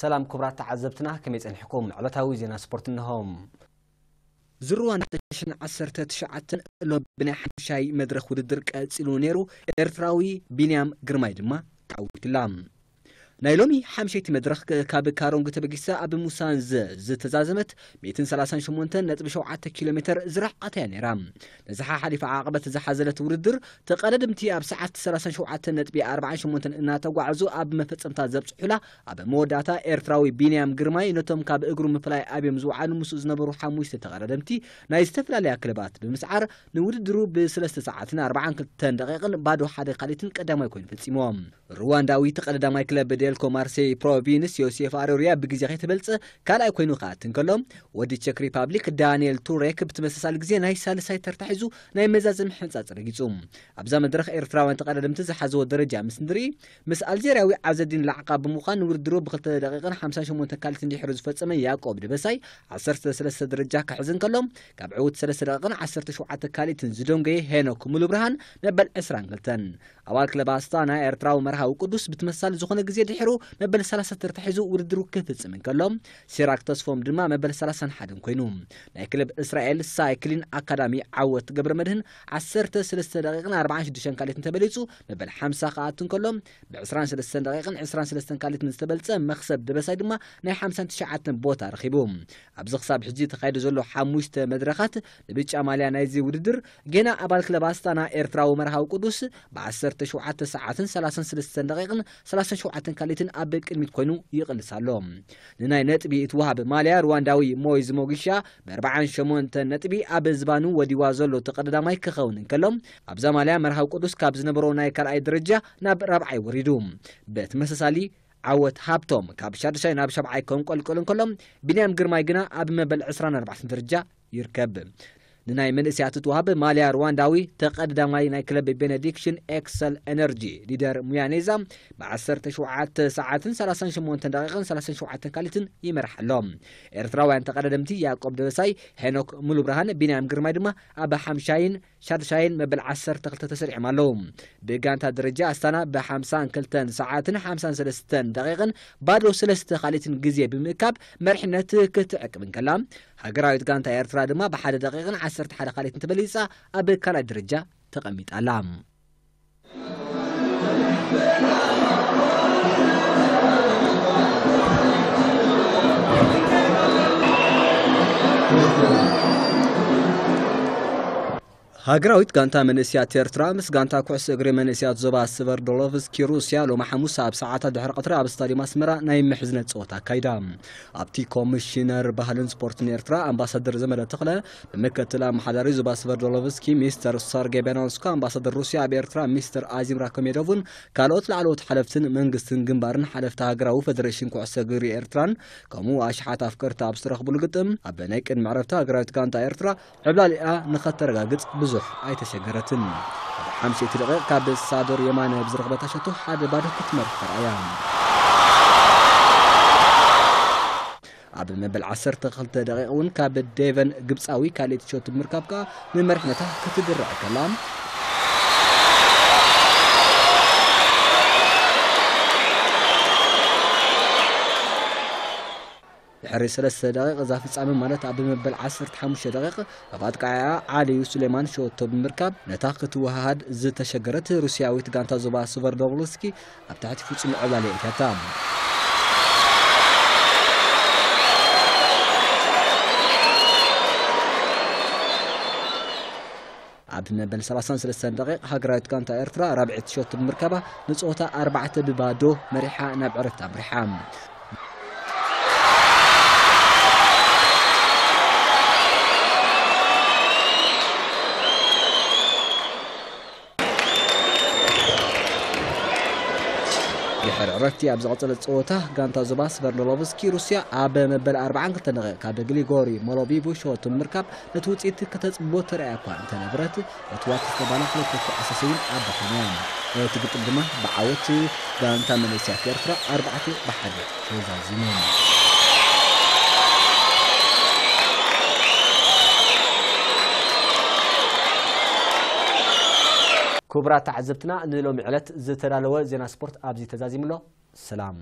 ሰላም ክቡራት ተዓዘብትና፣ ከመይ ጸኒሕኩም? ዕለታዊ ዜና ስፖርት እንሆ። ዝርዋ ናይ ክልተ ሽሕን ዓሰርተ ትሽዓተን ሎቢ ናይ ሓምሻይ መድረኽ ውድድር ቀጺሉ ነይሩ። ኤርትራዊ ቢንያም ግርማይ ድማ ተዓዊቱላ። ናይ ሎሚ ሓምሸይቲ መድረኽ ክ-፣ ካብ ካሮንግ ተበጊሳ ኣብ ሙሳንዘ ዝተዛዘመት ሚእትን ሰላሳን ሸሞንተን ነጥቢ ሸውዓተ ኪሎ ሜተር ዝረሓቐት እያ ነይራ። ነዚ ሓሓሊፋ ዓቐበት ዝሓዘለት ውድድር ተቐዳደምቲ ኣብ ሰዓት ሰላሳን ሸውዓተን ነጥቢ ኣርባዓን ሸሞንተን እናተጓዕዙ ኣብ መፈጸምታ ዘብጽሑላ፣ ኣብ መወዳእታ ኤርትራዊ ቢንያም ግርማይ ነቶም ካብ እግሩ ምፍላይ ኣብዮም ዝወዓሉ ምስኡ ዝነበሩ ሓሙሽተ ተቐዳደምቲ ናይ ዝተፈላለያ ክለባት ብምስዓር ንውድድሩ ብሰለስተ ሰዓትን ኣርባዓን ክልተን ደቂቕን ባዶ ሓደ ካልኢትን ቀዳማይ ኮይኑ ፈጺምዎ። ሩዋንዳዊ ተቐዳዳማይ ክለብ ዴልኮ ማርሴይ ፕሮቪንስ ዮሴፍ ኣሮሪያ ብግዜ ከይተበልጸ ካልኣይ ኮይኑ ክኣቲ እንከሎ፣ ወዲ ቸክ ሪፓብሊክ ዳንኤል ቱሬክ ብተመሳሳሊ ግዜ ናይ ሳልሳይ ተርታ ሒዙ ናይ መዛዘሚ ሕንጻጽ ረጊጹ። ኣብዛ መድረኽ ኤርትራውያን ተቐዳደምቲ ዝሓዝዎ ደረጃ ምስ ንርኢ፣ ምስ ኣልጀርያዊ ዓዘዲን ላዕቃ ብምዃን ንውድድሩ ብክልተ ደቂቕን ሓምሳን ሸሞንተን ካልኢትን ድሒሩ ዝፈጸመ ያዕቆብ ደበሳይ ዓሰርተ ሰለስተ ደረጃ ክሕዝ እንከሎ፣ ካብ ዕዉት ሰለስተ ደቂቕን ዓሰርተ ሸውዓተ ካልኢትን ዝደንጎየ ሄኖክ ሙሉብርሃን መበል ዕስራን ክልተን። ኣባል ክለብ ኣስታና ኤርትራዊ መርሃዊ ቅዱስ ብተመሳሳሊ ዝኾነ ግዜ ድሒሩ መበል ሰላሳ ተርታ ሒዙ ውድድሩ ክፍጽም እንከሎ፣ ሲራክ ተስፎም ድማ መበል ሰላሳን ሓደን ኮይኑ። ናይ ክለብ እስራኤል ሳይክሊን ኣካዳሚ ዓወት ገብረ መድህን ዓሰርተ ሰለስተ ደቂቕን ኣርባዓን ሽዱሽተን ካልኢትን ተበሊጹ መበል ሓምሳ ክኣቱ እንከሎ፣ ብዕስራን ሰለስተን ደቂቕን ዕስራን ሰለስተን ካልኢትን ዝተበልጸ መኽሰብ ደበሳይ ድማ ናይ ሓምሳን ትሽዓተን ቦታ ረኺቡ። ኣብዚ ክሳብ ሕጂ ተኻይዱ ዘሎ ሓሙሽተ መድረኻት ንብጫ ማልያ ናይዚ ውድድር ጌና ኣባል ክለብ ኣስታና ኤርትራዊ መርሃዊ ቅዱስ ብዓሰርተ ሸውዓተ ሰዓትን ሰላሳን ሰለስተን ደቂቕን ሰላሳን ሸውዓተን ካልኢትን ኣብ ቅድሚት ኮይኑ ይቕልስ ኣሎ። ንናይ ነጥቢ እትወሃብ ማልያ ሩዋንዳዊ ሞይዝ ሞጊሻ ብኣርባዓን ሸሞንተን ነጥቢ ኣብ ዝባኑ ወዲዋ ዘሎ ተቐዳዳማይ ክኸውን እንከሎ፣ ኣብዛ ማልያ መርሃዊ ቅዱስ ካብ ዝነበሮ ናይ ካልኣይ ደረጃ ናብ ራብዓይ ወሪዱ። ብተመሳሳሊ ዓወት ሃብቶም ካብ ሻድሻይ ናብ ሻብዓይ ከንቆልቆል እንከሎ፣ ቢንያም ግርማይ ግና ኣብ መበል ዕስራን ኣርባዕተን ደረጃ ይርከብ። ንናይ መንእሰያት እትወሃብ ማልያ ሩዋንዳዊ ተቐዳዳማይ ናይ ክለብ ቤኔዲክሽን ኤክሰል ኤነርጂ ሊደር ሙያኔዛ ብዓሰርተ ሸውዓተ ሰዓትን ሰላሳን ሸሞንተን ደቂቕን ሰላሳን ሸውዓተን ካልኢትን ይመርሕ ኣሎ። ኤርትራውያን ተቐዳደምቲ ያዕቆብ ደበሳይ፣ ሄኖክ ሙሉብርሃን፣ ቢንያም ግርማይ ድማ ኣብ ሓምሻይን ሻድሻይን መበል ዓሰርተ ክልተ ተሰሪዖም ኣለዉ። ብጋንታ ደረጃ ኣስታና ብሓምሳን ክልተን ሰዓትን ሓምሳን ሰለስተን ደቂቕን ባዶ ሰለስተ ካልኢትን ግዜ ብምእካብ መሪሕነት ክትዕቅብ እንከላ፣ ሃገራዊት ጋንታ ኤርትራ ድማ ብሓደ ደቂቕን ዓሰርተ ሓደ ካልኢትን ተበሊጻ ኣብ ካልኣይ ደረጃ ተቐሚጣ ኣላ። ሃገራዊት ጋንታ መንእስያት ኤርትራ ምስ ጋንታ ኩዕሶ እግሪ መንእስያት ዞባ ስቨርዶሎቭስኪ ሩስያ ሎሚ ሓሙስ ኣብ ሰዓታት ድሕሪ ቀትሪ ኣብ ስታድዮም ኣስመራ ናይ ምሕዝነት ጸወታ ኣካይዳ። ኣብቲ ኮሚሽነር ባህልን ስፖርትን ኤርትራ ኣምባሳደር ዘመደ ተኽለ፣ ብምክትል ኣመሓዳሪ ዞባ ስቨርዶሎቭስኪ ሚስተር ሰርጌ ቤናንስኮ፣ ኣምባሳደር ሩስያ ኣብ ኤርትራ ሚስተር ኣዚም ራኮሜዶቭን ካልኦት ላዕለዎት ሓለፍትን መንግስትን ግንባርን ሓለፍቲ ሃገራዊ ፈደሬሽን ኩዕሶ እግሪ ኤርትራን ከምኡ ኣሽሓት ኣፍቀርቲ ኣብ ዝተረኽቡሉ ግጥም፣ ኣብ ናይ ቅድሚ ዕረፍቲ ሃገራዊት ጋንታ ኤርትራ ዕብላሊኣ ንኸተረጋግጽ ብዙሕ ኣይተሸገረትን። ኣብ ሓምሸይቲ ደቂቕ ካብ ሳዶር የማነ ብዝረኽበታ ሸቶ ሓደ ባዶ ክትመርሕ ተራእያ። ኣብ መበል ዓሰርተ ክልተ ደቂቕ እውን ካብ ዴቨን ግብጻዊ ካልኣይቲ ሸቶ ብምርካብ ከኣ ንመሪሕነታ ክትድርዕ ከላ፣ ድሕሪ ሰለስተ ደቂቕ እዛ ፍጻመ ማለት ኣብ መበል ዓሰርተ ሓሙሽተ ደቂቕ ካብ ኣጥቃዓያ ዓሊ ሱሌማን ሸቶ ብምርካብ ነታ ክትወሃሃድ ዝተሸገረት ሩስያዊት ጋንታ ዞባ ስቨርዶቭስኪ ኣብ ትሕቲ ፍጹም ዕብላልያ እትያታ። ኣብ መበል ሰላሳን ሰለስተን ደቂቕ ሃገራዊት ጋንታ ኤርትራ ራብዐይቲ ሸቶ ብምርካባ ንጸወታ ኣርባዕተ ብባዶ መሪሓ ናብ ዕረፍቲ ኣምሪሓ። ድሕሪ ዕረፍቲ ኣብ ዝቐጸለ ጸወታ፣ ጋንታ ዞባ ስቨርዶሎቭስኪ ሩስያ ኣብ መበል ኣርባዓን ክልተን ደቂቕ ካብ ግሪጎሪ ሞሎቪቭ ሸወት ብምርካብ ነቲ ውጽኢት ከተጽብቦ ተራእያ እኳ እንተነበረት፣ ነቲ ዋልታ ዝተባህለ ክልተ ኩዕሶ ስኢና ኣባኺና። እቲ ግጥም ድማ ብዓወት ጋንታ መንእሰያት ኤርትራ ኣርባዕተ ብሓደ ተዛዚሙ። ክቡራት ተዓዘብትና፣ ንሎሚ ዕለት ዝተዳለወ ዜና ስፖርት ኣብዚ ተዛዚሙ ኣሎ። ሰላም።